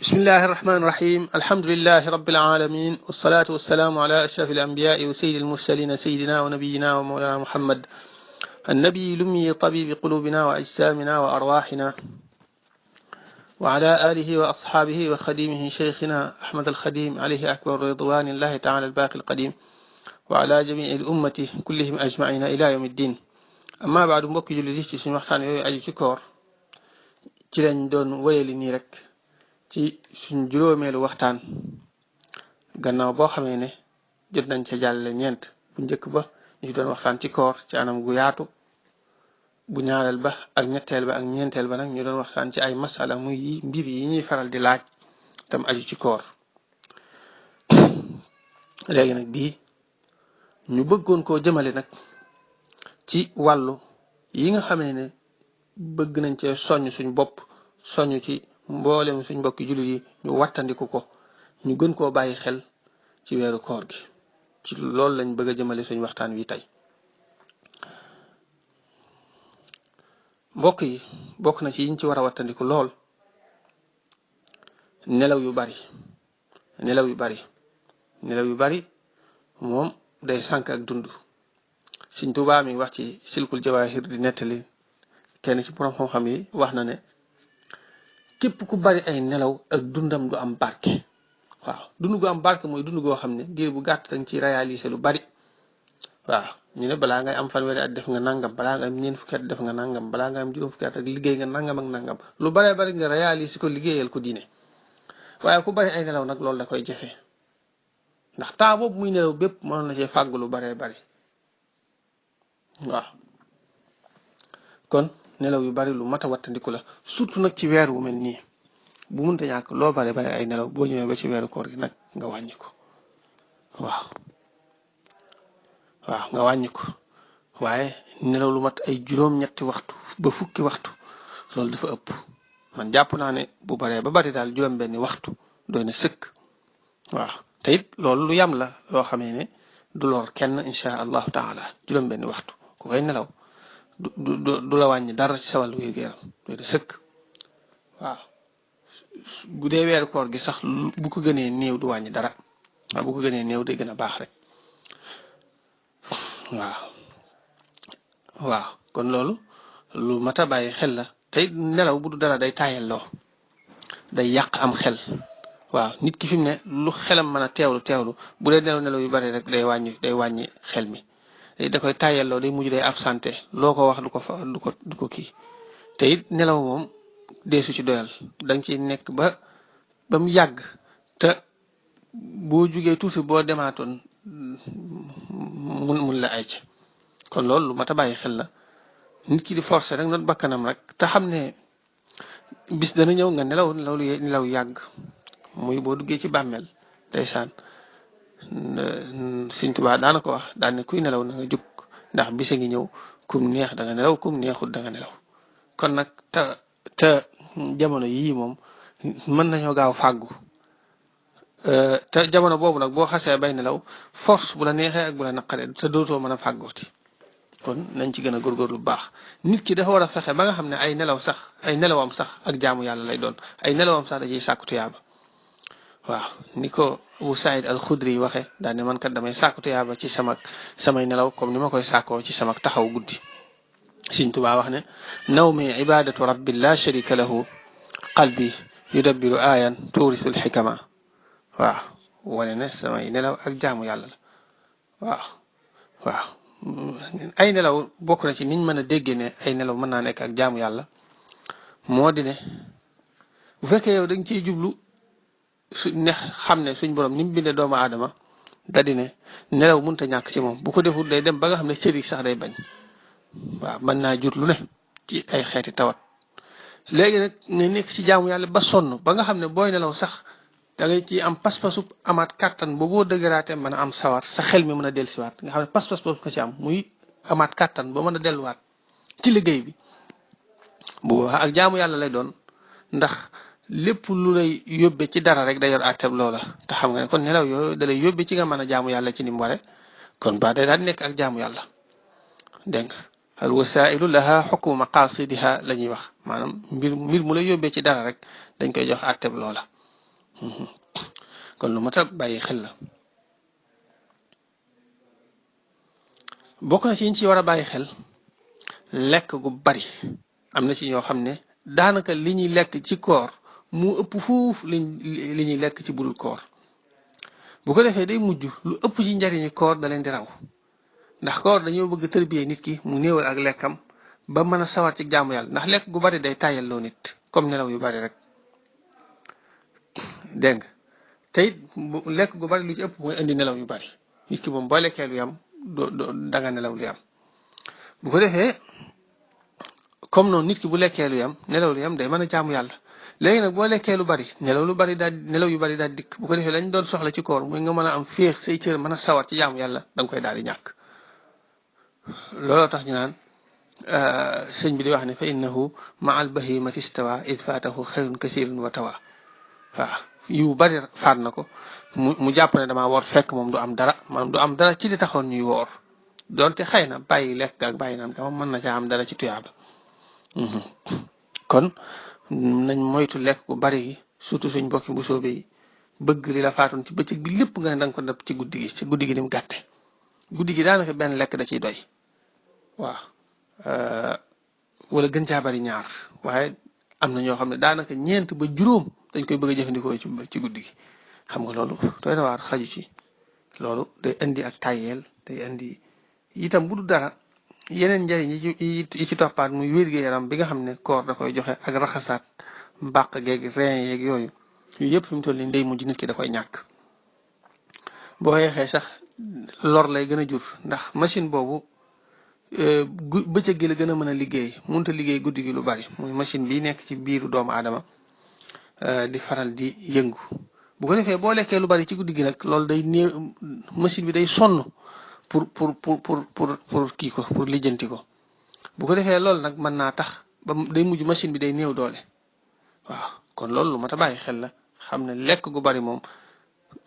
بسم الله الرحمن الرحيم الحمد لله رب العالمين والصلاة والسلام على أشرف الأنبياء وسيد المرسلين سيدنا ونبينا ومولانا محمد النبي الأمي طبيب قلوبنا وأجسامنا وأرواحنا وعلى آله وأصحابه وخديمه شيخنا أحمد الخديم عليه أكبر رضوان الله تعالى الباقي القديم وعلى جميع الأمة كلهم أجمعين إلى يوم الدين أما بعد mbokk jullit yi ci suñu waxtaan yooyu aju ci koor ci lañ doon wéyali nii rek ci suñ juróomeelu waxtaan gannaaw boo xamee ne jot nañ ca jàlle ñeent bu njëkk ba ñu ci doon waxtaan ci koor ci anam gu yaatu bu ñaareel ba ak ñetteel ba ak ñeenteel ba nag ñu doon waxtaan ci ay masala muy mbir yi ñuy faral di laaj tam aju ci koor léegi nag bii ñu bëggoon koo jëmale nag ci wàllu yi nga xamee ne bëgg nañ cee soññ suñ bopp soññ ci mboolem suñ mbokki jullit yi ñu wattandiku ko ñu gën koo bàyyi xel ci weeru koor gi ci loolu lañ bëgg a jëmale suñ waxtaan wi tey mbokk yi bokk na ci yiñ ci war a wattandiku lool nelaw yu bari nelaw yu bari moom day sànk ak dund Sëriñ Tuubaa mi wax ci silkul jawaahir di nettali kenn ci borom xam-xam yi wax na ne képp ku bari ay nelaw ak dundam du am barke waaw dund gu am barke mooy dund goo xam ne diir bu gàtt dañ ci réaliser lu bari waaw ñu ne balaa ngay am fanweeri at def nga nangam balaa nga am ñeent fukki at def nga nangam balaa nga am juróom fukki at ak liggéey nga nangam ak nangam lu baree bari nga réaliser ko liggéeyal ko diine waaye ku bari ay nelaw nag loolu da koy jëfee ndax temps boobu muy nelaw bépp mënoon na cee fàgg lu baree bari waaw kon nelaw yu bari lu mat a wattandiku la surtout nag ci weer wu mel nii bu munta ñàkk loo bari ay nelaw boo ñëwee ba ci weeru koor gi nag nga wàññi ko waaw nga wàññi ko waaye nelaw lu mat ay juróom-ñetti waxtu ba fukki waxtu loolu dafa ëpp man jàpp naa ne bu baree ba bari daal juróom-benni waxtu doy na sëkk waaw te it loolu lu yam la loo xamee ne du lor kenn insha allahu taala juróom-benni waxtu ku koy nelaw du la wàññi dara ci sa wàllu wér-gu-yaram doy na sëkk waaw bu dee weeru koor gi sax bu ko gënee néew du wàññi dara waaw bu ko gënee néew day gën a baax rek waaw kon loolu lu mat a bàyyi xel la tey nelaw bu du dara day taayalloo day yàq am xel waaw nit ki fi mu ne lu xelam mën a teewlu bu dee nelaw yu bari rek day wàññi xel mi da koy taayalloo day mujj day absenté loo ko wax du ko kii te it nelaw moom deesu ci doyal danga ci nekk ba mu yàgg te boo jugee tuuti boo demaatoon mun la ay ci kon loolu lu mat a bàyyi xel la nit ki di forcer rek not bakkanam rek te xam ne bis dana ñëw nga nelaw yàgg muy boo duggee ci bàmmeel ndeysaan Sëriñ Tuubaa daana ko wax daan ne kuy nelaw na nga jug ndax bisa ngi ñëw kum neex da nga nelaw kum neexut da nga nelaw kon nag te jamono yii moom mën nañoo gaaw fàggu te jamono boobu nag boo xasee bay nelaw force bu la neexee ak bu la naqaree te dootoo mën a fàggooti kon nañ ci gën a góorgóorlu bu baax nit ki dafa war a fexe ba nga xam ne ay nelawam sax ak jaamu yàlla lay doon ay nelawam sax da ciy sàkku tuyaaba waaw ni ko Abu Saïd al-Khudri waxe daal ne man kat damay sàkku tuyaaba ci samay nelaw comme ni ma koy sàkkoo ci sama taxaw guddi Sëriñ Tuubaa wax ne nawmi ibadatu rabbi la sharika lahu qalbi yudabbiru ayan tuurisul xikama waaw wane ne samay nelaw ak jaamu yàlla la waaw ay nelaw bokk na ci niñ mën a déggee ne ay nelaw mën naa nekk ak jaamu yàlla moo di ne bu fekkee yow dañ ciy jublu xam ne suñ borom ni mu bindee doomu aadama da di ne nelaw mënut a ñàkk ci moom bu ko deful day dem ba nga xam ne cër yi sax day bañ waaw mën naa jur lu ne ci ay xeeti tawat léegi nag nga nekk ci jaamu yàlla ba sonn ba nga xam ne booy nelaw sax da ngay ci am pas-pasu amaat kàttan ba boo dëgëraatee mën a am sawar sa xel mi mën a dellusiwaat nga xam ne pas-pas boobu ko ci am muy amaat kàttan ba mën a delluwaat ci liggéey bi bu boobaa ak jaamu yàlla lay doon ndax lépp lu lay yóbbe ci dara rek day yor àtteeb loola te xam nga ne kon nelaw yooyu da lay yóbbe ci nga mën a jaamu yàlla ci ni mu ware kon ba day daal nekk ak jaamu yàlla dégg nga al wasailu laha xukmu maqasidiha la ñuy wax maanaam mbir mu lay yóbbee ci dara rek dañ koy jox àtteeb loola kon lu mat a bàyyi xel la. bokk na ci ñu ci war a bàyyi xel lekk gu bari. am na ci ñoo xam ne daanaka li ñuy lekk ci koor mu ëpp fuuf li ñuy lekk ci budul koor. bu ko defee day mujj lu ëpp ci njariñu koor da leen di raw ndax koor dañoo bëgg tërbiyee nit ki mu néewal ak lekkam ba mën a sawar ci jaamu yàlla ndax lekk gu bari day tàyyal loo nit comme nelaw yu bari rek dégg nga te it lekk gu bari lu ci ëpp mooy indi nelaw yu bari nit ki moom boo lekkee lu yam danga nelaw lu yam bu ko defee comme noonu nit ki bu lekkee lu yam nelaw lu yam day mën a jaamu yàlla léegi nag boo lekkee lu bari nelaw yu bari daal dikk bu ko defee lañ doon soxla ci koor muy nga mën a am féex say cër mën a sawar ci jaamu yàlla da nga koy daal di ñàkk. looloo tax ñu naan sëñ bi di wax ne fa innahu ma al bahimati stawa id faatahu xayrun kathirun wa tawa waaw yu bari faat na ko mu jàpp ne damaa woor fekk moom du am dara maanaam du am dara ci li taxoon ñuy woor donte xëy na bàyyi lekk ak bàyyi naan ka moom mën na caa am dara ci tuyaaba. kon nañ moytu lekk gu bari gi surtout suñ mbokki bu soobee yi bëgg li la faatoon ci bëccëg bi lépp nga ne danga ko def ci guddi gi ni mu gàtte guddi gi daanaka benn lekk da ciy doy waaw wala gën caa bari ñaar waaye am na ñoo xam ne daanaka ñeent ba juróom dañ koy bëgg a jëfandikoo ci guddi gi xam nga loolu doy na waar xaju ci loolu day indi ak tàyyeel day indi itam bu du dara yeneen njariñ yi ci toppaat muy wér-gu-yaram bi nga xam ne koor da koy joxe ak raxasaat mbàq geeg rein yeeg yooyu yëpp fi mu toll nii ndey mujj nit ki da koy ñàkk boo yeexee sax lor lay gën a jur ndax machine boobu bëccëg gi la gën a mën a liggéey mënut a liggéey guddi gi lu bari muy machine bi nekk ci biiru doomu aadama di faral di yëngu bu ko defee boo lekkee lu bari ci guddi gi nag loolu day néew machine bi day sonn pour kii ko pour lijjanti ko bu ko defee loolu nag mën naa tax ba day mujj machine bi day néew doole waaw kon loolu lu mat a bàyyi xel la xam ne lekk gu bari moom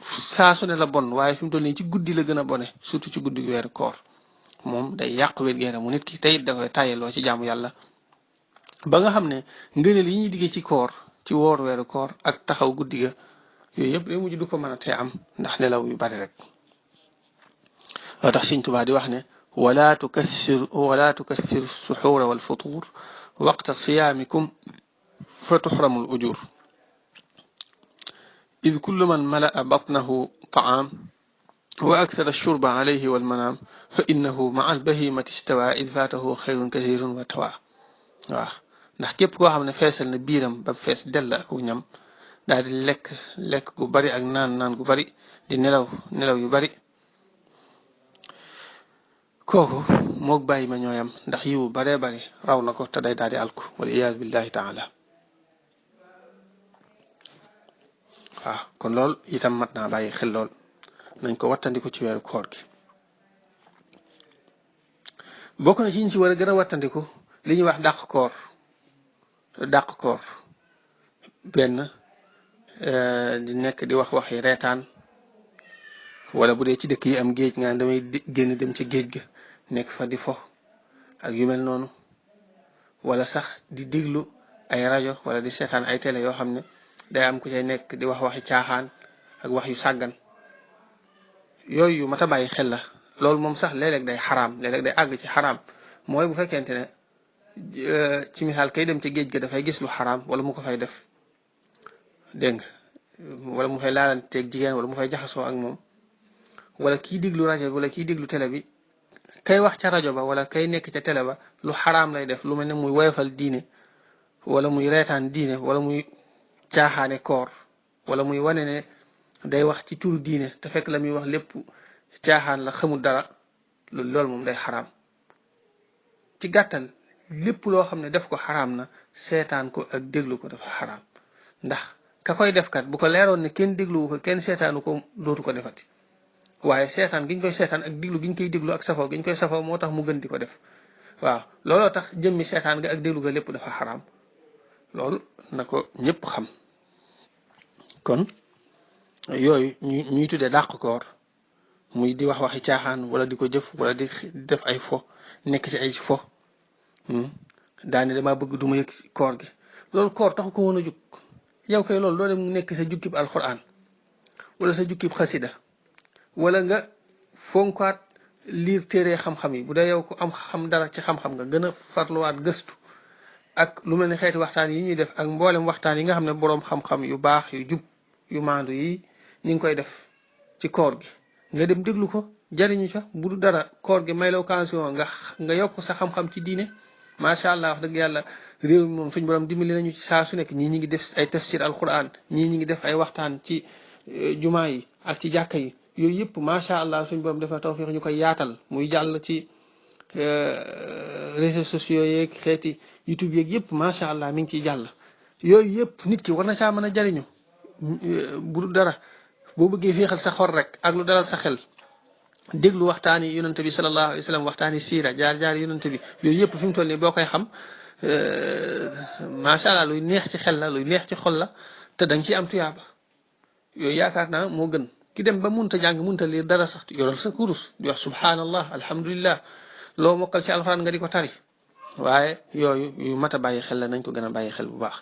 saa su ne la bon waaye fi mu toll nii ci guddi la gën a bone surtout ci guddi gu weeru koor moom day yàq wér-gu-yaramu nit ki tey da koy tàyyeloo ci jaamu yàlla ba nga xam ne ngëneel yi ñuy diggee ci koor ci woor weeru koor ak taxaw guddi ga yooyu yëpp day mujj du ko mën a tee am ndax nelaw yu bari rek. loo tax Sëñ Tuubaa di wax ne wala tukassiru suxuura wal futuur waqta siyaamikum fa tuxramul ujur id kullu man malaa batnahu taam wa akthara shurba alayhi wal manaam fa innahu maa al bahimati stawa id faatahu xayrun kathirun wa tawa waaw ndax képp koo xam ne feesal na biiram ba fees dell ak ñam daal di lekk gu bari ak naan gu bari di nelaw yu bari kooku moog bàyyi ma ñooyam ndax yiwu baree bari raw na ko te day daal di alku wal iyaaz billahi taala waaw kon loolu itam mat naa bàyyi xel lool nañ ko wattandiku ci weeru koor gi bokk na ci ñu ci war a gën a wattandiku li ñuy wax dàq koor benn di nekk di wax waxi reetaan wala bu dee ci dëkk yi am géej nga damay génn dem ci géej ga nekk fa di fo ak yu mel noonu wala sax di déglu ay rajo wala di seetaan ay télé yoo xam ne day am ku cay nekk di wax waxi caaxaan ak wax yu sàggan yooyu yu mat a bàyyi xel la loolu moom sax léeg-léeg day xaraam léeg-léeg day àgg ci xaraam mooy bu fekkente ne ci misaal kay dem ci géej ga dafay gis lu xaraam wala mu ko fay def dégg nga wala mu fay laalanteeg jigéen wala mu fay jaxasoo ak moom wala kiy déglu rajo bi wala kiy déglu télé bi kay wax ca rajo ba wala kay nekk ca télé ba lu xaraam lay def lu mel ne muy woyofal diine wala muy reetaan diine wala muy caaxaane koor wala muy wane ne day wax ci turu diine te fekk la muy wax lépp caaxaan la xamul dara loolu moom day xaraam ci gàttal lépp loo xam ne def ko xaraam na seetaan ko ak déglu ko dafa xaraam ndax ka koy def kat bu ko leeroon ne kenn dégluwu ko kenn seetaanu ko dootu ko defati waaye seetaan gi ñu koy seetaan ak déglu gi ñu koy déglu ak safoo gi ñu koy safoo moo tax mu gën di ko def waaw looloo tax jëmmi seetaan ga ak déglu ga lépp dafa xaraam loolu na ko ñëpp xam kon yooyu ñuy tuddee dàq koor muy di wax waxi caaxaan wala di ko jëf wala di def ay fo nekk ci ay fo daane dama bëgg duma yëg koor gi loolu koor taxu ko woon a jóg yow koy loolu doo dem mu nekk sa jukkib alquran wala sa jukkib xasida wala nga fonkaat liir téere xam-xam yi bu dee yow ku am xam dara ci xam-xam nga gën a farluwaat gëstu ak lu mel ni xeeti waxtaan yi ñuy def ak mboolem waxtaan yi nga xam ne boroom xam-xam yu baax yu jub yu maandu yi ñu ngi koy def ci koor gi nga dem déglu ko jariñu ca bu du dara koor gi may la occasion nga yokk sa xam-xam ci diine macha allah wax dëgg yàlla réew mi moom suñu borom dimbali nañu ci saa su nekk ñii ñi ngi def ay tafsir alquran ñii ñi ngi def ay waxtaan ci jumaa yi ak ci jàkka yi yooyu yëpp macha allah suñu borom def na tawfiq ñu koy yaatal muy jàll ci réseaux sociaux yeeg xeeti YouTube yeeg yëpp macha allah mi ngi ciy jàll yooyu yëpp nit ki war na caa mën a jariñu bu du dara boo bëggee féexal sa xol rek ak lu dalal sa xel déglu waxtaani yonent bi sallallahu alayhi wa sallam waxtaani siira jaar yonent bi yooyu yëpp fi mu toll nii boo koy xam macha allah luy neex ci xel la luy neex ci xol la te danga ciy am tuyaaba yooyu yaakaar naa moo gën ki dem ba munta jàng munta lire dara sax yoral sa kurus di wax subhanallah alhamdulillah loo mokkal ci alxuraan nga di ko tari waaye yooyu yu mat a bàyyi xel la nañ ko gën a bàyyi xel bu baax.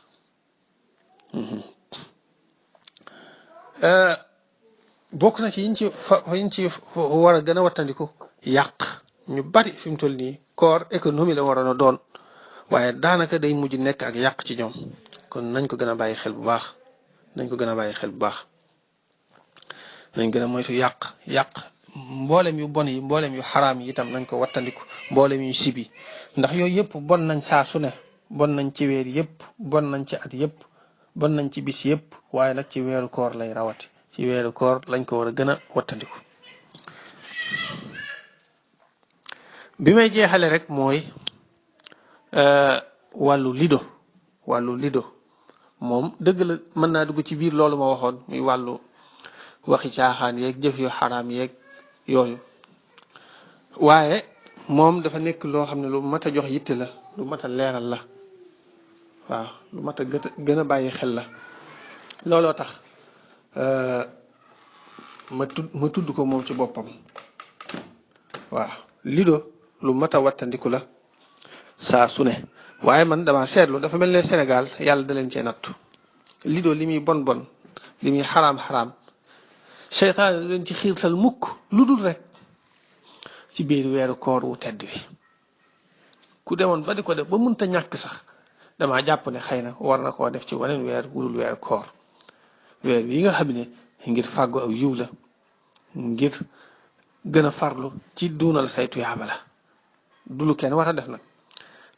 bokk na ci yiñ ci war a gën a wattandiku yàq ñu bari fi mu toll nii koor économie la waroon a doon waaye daanaka day mujj nekk ak yàq ci ñoom kon nañ ko gën a bàyyi xel bu baax nañ ko gën a bàyyi xel bu baax nañ gën a moytu yàq mboolem yu bon yi mboolem yu xaraam yi itam nañ ko wattandiku mboolem yu sibi ndax yooyu yëpp bon nañ saa su ne bon nañ ci weer yëpp bon nañ ci at yëpp bon nañ ci bis yëpp waaye nag ci weeru koor lay rawati ci weeru koor lañ ko war a gën a wattandiku. bi may jeexale rek mooy wàllu lido moom dëgg la mën naa dugg ci biir loolu ma waxoon muy wàllu waxi caaxaan yeeg jëf yu xaraam yeeg yooyu waaye moom dafa nekk loo xam ne lu mat a jox yitte la lu mat a leeral la waaw lu mat a gën a bàyyi xel la looloo tax ma tudd ko moom ci boppam waaw lido lu mat a wattandiku la saa su ne waaye man dama seetlu dafa mel ne Sénégal yàlla da leen cee nattu lido li muy bon li muy xaraam seytaan leen ci xiirtal mukk lu dul rek ci biir weeru koor wu tedd wi ku demoon ba di ko def ba munta ñàkk sax dama jàpp ne xëy na war na koo def ci waneen weer wudul weeru koor weer wi nga xam ne ngir fàggu aw yiw la ngir gën a farlu ci duunal say tuyaaba la du lu kenn war a def nag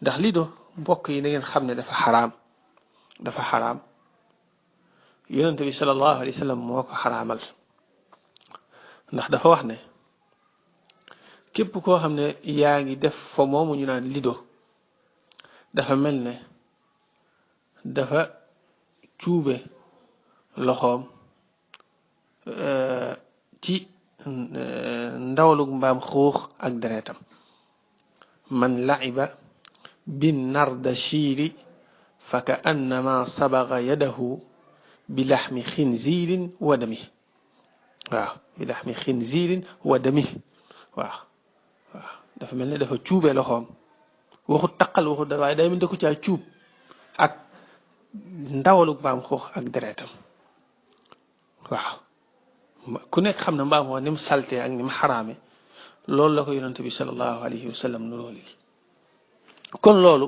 ndax lido mbokk yi na ngeen xam ne dafa xaraam yonent bi sallallahu alayhi wa sallam moo ko xaraamal ndax dafa wax ne képp koo xam ne yaa ngi def fo moomu ñu naan lido dafa mel ne dafa cuube loxoom ci ndawalug mbaam xuux ak deretam man laiba bin nardashiri fa ka annama sabaga yadahu bi laxmi xinziirin wa dami waaw bi laxmi xinziirin wa dami waaw dafa mel ne dafa cuubee loxoom waxut taqal waxut dara waaye day mel ne da ko caa cuub ak ndawalug mbaam xuux ak deretam waaw ku nekk xam na mbaam xuux ni mu saltee ak ni mu xaraame loolu la ko yonent bi sallallahu alayhi wa sallam nuróoli kon loolu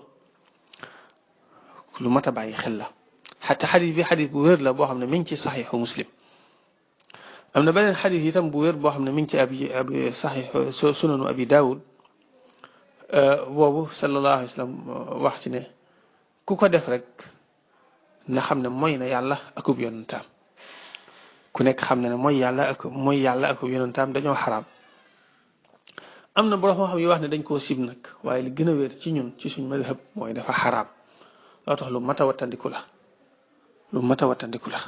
lu mat a bàyyi xel la xataa xadis bu wér la boo xam ne mi ngi ci saxiixu muslim am na beneen xadis itam bu wér boo xam ne mi ngi ci abi saxiixu sunanu abi daawud boobu sallallahu alayhi wa sallam wax ci ne ku ko def rek na xam ne mooy na yàlla akub yonentaam ku nekk xam ne mooy yàlla akub yonentaam dañoo xaraam am na borom moo xam yi wax ne dañ koo sib nag waaye li gën a wér ci ñun ci suñ madhab mooy dafa xaraam loo tax lu mat a wattandiku la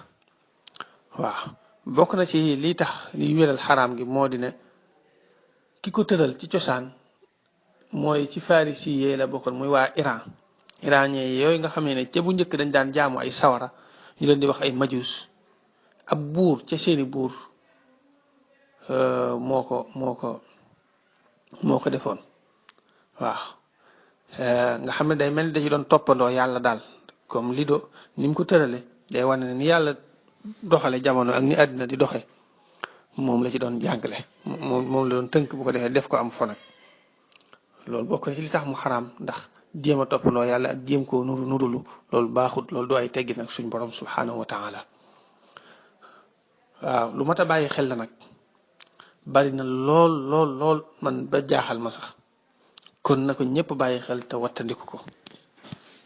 waaw bokk na ci lii tax liy wéral xaraam gi moo di ne ki ko tëral ci cosaan mooy ci farisi yee la bokkoon muy waa iranien yooyu nga xam ne ca bu njëkk dañ daan jaamu ay sawara ñu leen di wax ay majus ab buur ca seeni buur moo ko defoon waaw nga xam ne day mel ni da ci doon toppandoo yàlla daal comme lido ni mu ko tërale day wane ne ni yàlla doxale jamono ak ni àddina di doxe moom la ci doon jàngale moom la doon tënk bu ko defee def ko am fo nag loolu bokk na ci li tax mu xaraam ndax jéem a toppandoo yàlla ak jéem koo nurulu loolu baaxut loolu du ay teggi nag suñ borom subhanahu wa taala waaw lu mat a bàyyi xel la nag bari na lool man ba jaaxal ma sax kon na ko ñëpp bàyyi xel te wattandiku ko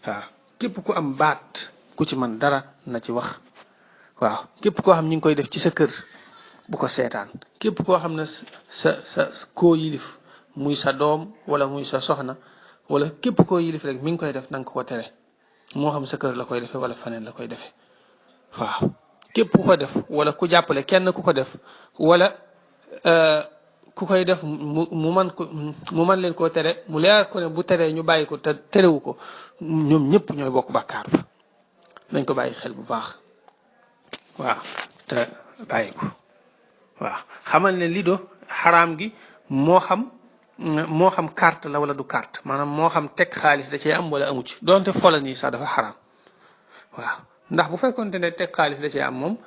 waaw képp ku am baat ku ci man dara na ci wax waaw képp koo xam ñi ngi koy def ci sa kër bu ko seetaan képp koo xam ne sa koo yilif muy sa doom wala muy sa soxna wala képp koo yilif rek mi ngi koy def nanga ko tere moo xam sa kër la koy defee wala faneen la koy defee waaw képp ku ko def wala ku jàppale kenn ku ko def wala ku koy def mu man leen koo tere mu leer ko ne bu teree ñu bàyyi ko te terewu ko ñoom ñëpp ñooy bokk bàkkaar ba nañ ko bàyyi xel bu baax waaw te bàyyi ko waaw xamal ne lido xaraam gi moo xam carte la wala du carte maanaam moo xam teg xaalis da cee am wala amu ci donte fola nii sax dafa xaraam waaw ndax bu fekkonte ne teg xaalis da cee am moom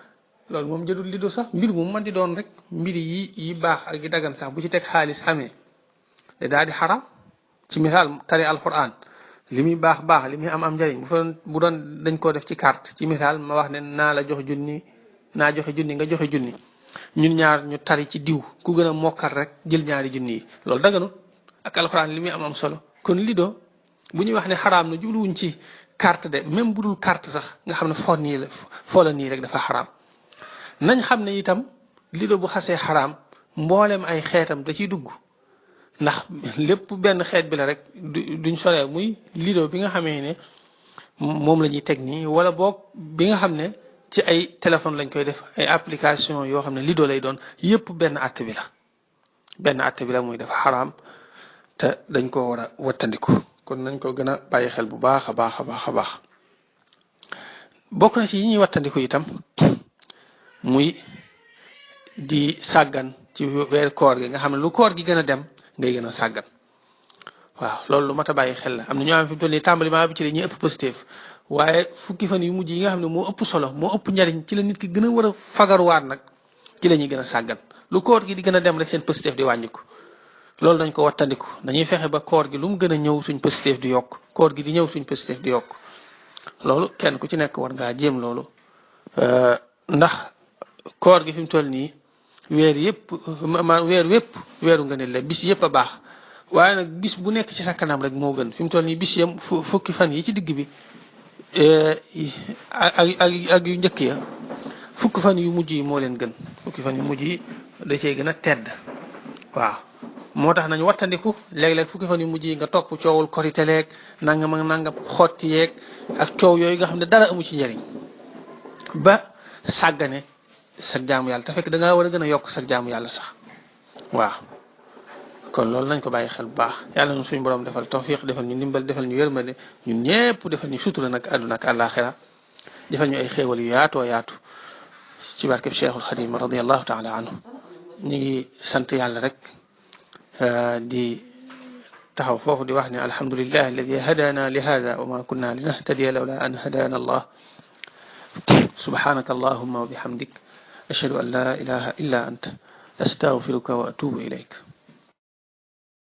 loolu moom jëdul lido sax mbir mu man di doon rek mbir yi baax ak yi dagan sax bu ci teg xaalis amee te daal di xaraam ci misaal tari alquran li muy baax li muy am njariñ bu doon dañ koo def ci carte ci misaal ma wax ne naa joxe junni nga joxe junni ñun ñaar ñu tari ci diw ku gën a mokkal rek jël ñaari junni yi loolu daganut ak alquran li muy am solo kon lido bu ñuy wax ne xaraam na jubluwuñ ci carte de même bu dul carte sax nga xam ne foo la nii rek dafa xaraam nañ xam ne itam lido bu xasee xaraam mboolem ay xeetam da ciy dugg ndax lépp benn xeet bi la rek duñ soree muy lido bi nga xamee ne moom la ñuy teg nii wala boog bi nga xam ne ci ay téléphone lañ koy def ay application yoo xam ne lido lay doon yépp benn àtte bi la muy dafa xaraam te dañ ko war a wattandiku kon nañ ko gën a bàyyi xel bu baax a baax bokk na ci yi ñuy wattandiku itam muy di sàggan ci weer koor gi nga xam ne lu koor gi gën a dem ngay gën a sàggan waaw loolu lu mat a bàyyi xel la am na ñoo xam fi mu toll nii tàmbaliment bi ci la ñuy ëpp positif waaye fukki fan yu mujj yi nga xam ne moo ëpp solo moo ëpp njariñ ci la nit ki gën a war a fagaruwaat nag ci la ñuy gën a sàggan lu koor gi di gën a dem rek seen positif di wàññiku loolu dañ ko wattandiku dañuy fexe ba koor gi lu mu gën a ñëw suñ positif di yokk koor gi di ñëw suñ positif di yokk loolu kenn ku ci nekk war ngaa jéem loolu ndax koor gi fi mu toll nii weer wépp weeru ngëneel la bis yëpp a baax waaye nag bis bu nekk ci sa kanam rek moo gën fi mu toll nii bis yam fukki fan yi ci digg bi ak yu njëkk ya fukki fan yu mujj yi moo leen gën fukki fan yu mujj yi da cee gën a tedd waaw moo tax nañu wattandiku léeg-léeg fukki fan yu mujj yi nga topp coowul korite leeg nangam xotti yeeg ak coow yooyu nga xam ne dara amu ci njariñ ba sàggane sa jaamu yàlla te fekk da ngaa war a gën a yokk sa jaamu yàlla sax waaw kon loolu nañ ko bàyyi xel bu baax yàlla na suñu borom defal tawfiq defal ñu ndimbal defal ñu yërmande ñun ñëpp defal ñu sutura nag àdduna ak àllaaxira defal ñu ay xéewal yu yaatoo yaatu ci barkeb Cheikhul Xadim radiyallahu taala anhu ñu ngi sant yàlla rek di taxaw foofu di wax ne alhamdulillahi alladi hadana li hada wa ma kunna linahtadiya lawla an hadana allah subhanaka allahumma wa bihamdik ashhadu an la ilaha illa anta astaghfiruka wa atubu ilayk